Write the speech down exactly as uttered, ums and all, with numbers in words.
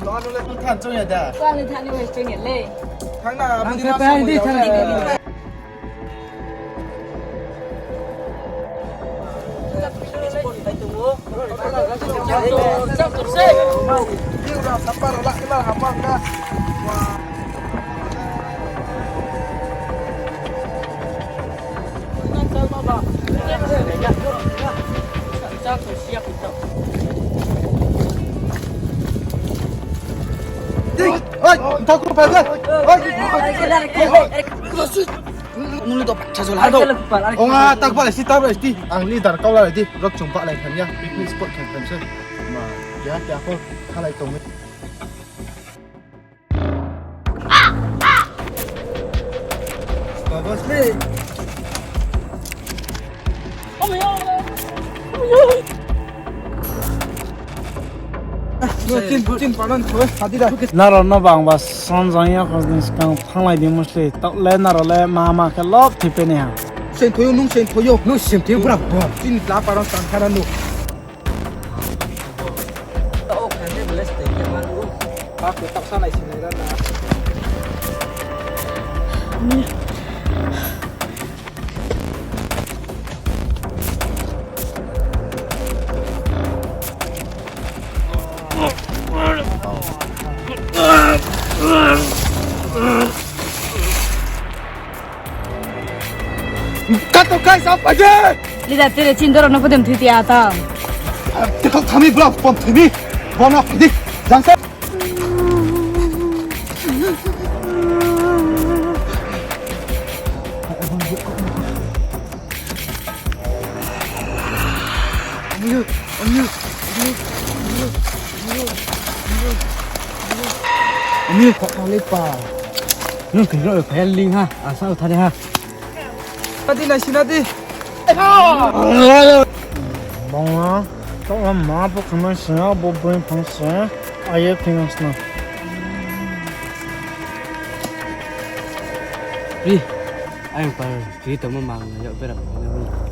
Than chong ya da. Than, than ni wai chong ya le. Thang na, ang khe pai di, thang di. Oi, takhu pai de. Oi. Nung le to chajol ha do. Ong a, takba lai si, takba lai si. Ang leader kau lai di. Rok chung ba lai khan ya. Picnic spot khan khan se. Ma, ya, ya ko, khalai tong. Nrao no bang ba sanjang ya khosni skang thanglai di musli. Taoh le nrao le ma ma khe lob thipe ni ha. Sen thoyo, nung sen thoyo. Nung sen thoyo, bra, bra. Chini tla paron tang khana nu. Taoh khe ne bele stay khe ma nu. Ba ko taoh sa nai si nai ra na. Kato kai sa pa je. Leader, tere chin doro no podem thiti ata. Teko thami bro, pom thami. Bono phidi. Jangsa. Ami kok kali pa. Nung kini ro phai ling ha, asa uthari ha. Tadi nai sina di. Bangla, tau ma bo khna sina, bo bring phang sina, aye phang sina. Ri, ayo pa, ri tamo mang na yo bera phang na mi.